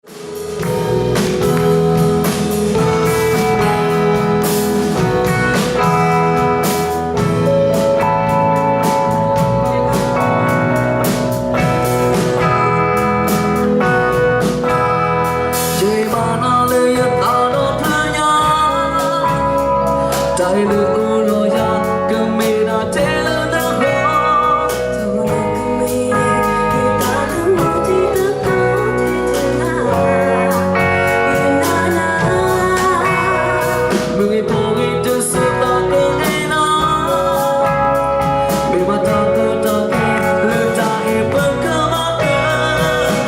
ယမၤနၤလၢယသးဒီဖျၢၣ်ညါ, တၢ်အံၤလၢအိၣ်ဒီးယၤ ကမ့ၢ်ဒၣ်ထဲလၢနဂီၢ်, မုၢ်ဂ့ၤပှၤဂ့ၤတစိၤသးကဂ့ၤနၤ, မ့ၢ်ဘၣ်တၢ်ကီတၢ်ခဲလၢတၢ်အဲၣ်ပကမၤက,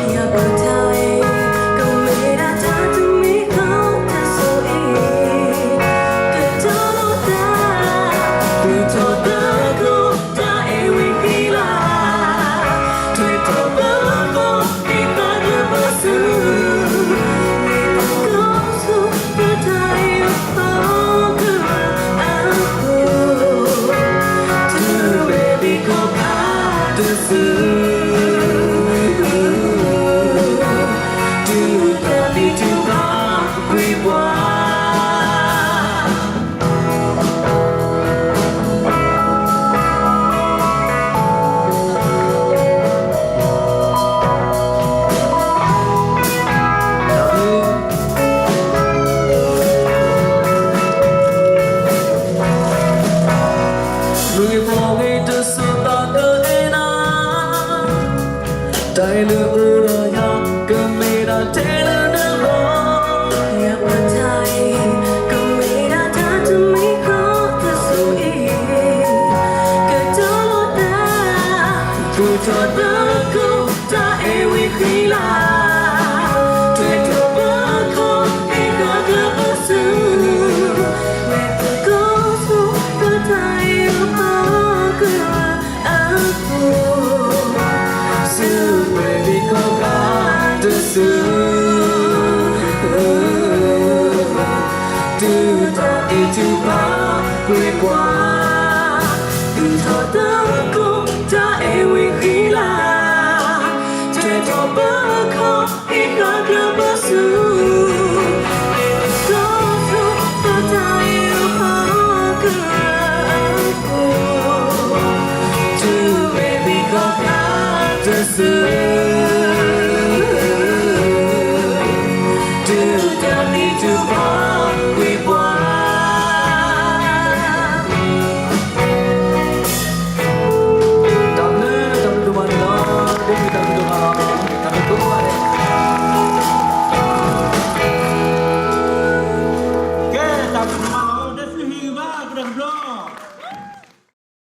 ယၤပတၢ်အဲၣ် ကမ့ၢ်ဒၣ်တၢ်တမံၤဃီတစိၤအံၤ, ကတီၤလီၤတၢ် သုးထီၣ်သကိး တၢ်အဲၣ်ဝံၤဃံလၤ, ထွဲထီၣ်ပဂီၢ် ဟ့ၣ်သးလၢပစု, မ့ၢ်သကိးဆိ ပတၢ်အဲၣ်အဖီကရၢအဃိ, တုၤဝဲဘံၣ်ခီဖးတစု, တုၤတၢ်သံတုၤပာ်ကွံာ်ပှၤ. မုၢ်ဂ့ၤပှၤဂ့ၤတစိၤသးကဂ့ၤနၤ, တၢ်အံၤလၢအိၣ်ဒီးယၤ ကမ့ၢ်ဒၣ်ထဲလၢနဂီၢ်, ယၤပတၢ်အဲၣ် ကမ့ၢ်ဒၣ်တၢ်တမံၤဃီတစိၤအံၤ, ကတီၤလီၤတၢ် သုးထီၣ်သကိး တၢ်အဲၣ်ဝံၤဃံလၤ, ထွဲထီၣ်ပခီၣ် ဟ့ၣ်ဃာ်ကျၢၢ်ပစု, မ့ၢ်သကိးဆိ ပတၢ်အဲၣ်အဖီကရၢ အဃိ, စုပှဲၤဘံၣ်ခီဖးတစု, တုၤတၢ်သံတုၤပာ်ကွံာ်ပှၤ, သုးထီၣ်သကိး တၢ်အဲၣ်ဝံၤဃံလၤ, ထွဲထီၣ်ပခီၣ် ဟ့ၣ်ဃာ်ကျၢၢ်ပစု, မ့ၢ်သကိးဆိ ပတၢ်အဲၣ်အဖီကရၢအဃိ, တုၤဝဲဘံၣ်ခီဖးတစု, တုၤတၢ်သံတုၤပာ်ကွံာ်ပှၤ. တၢ်ဘျုး တၢ်ဘျုးဒိၣ်မးန့ၣ်လီၤ. ဒ်တၢ်ဘျုးဒိၣ်မးလီၤ. တၢ်ဘျုးဒိၣ်မးန့ၣ် ကဲ တၢ်ဘျုးဒိၣ်မးလီၤ. ဒ်သုဟ့ၣ်ဂံၢ်ဘါ ပတၢ်ကဘျီ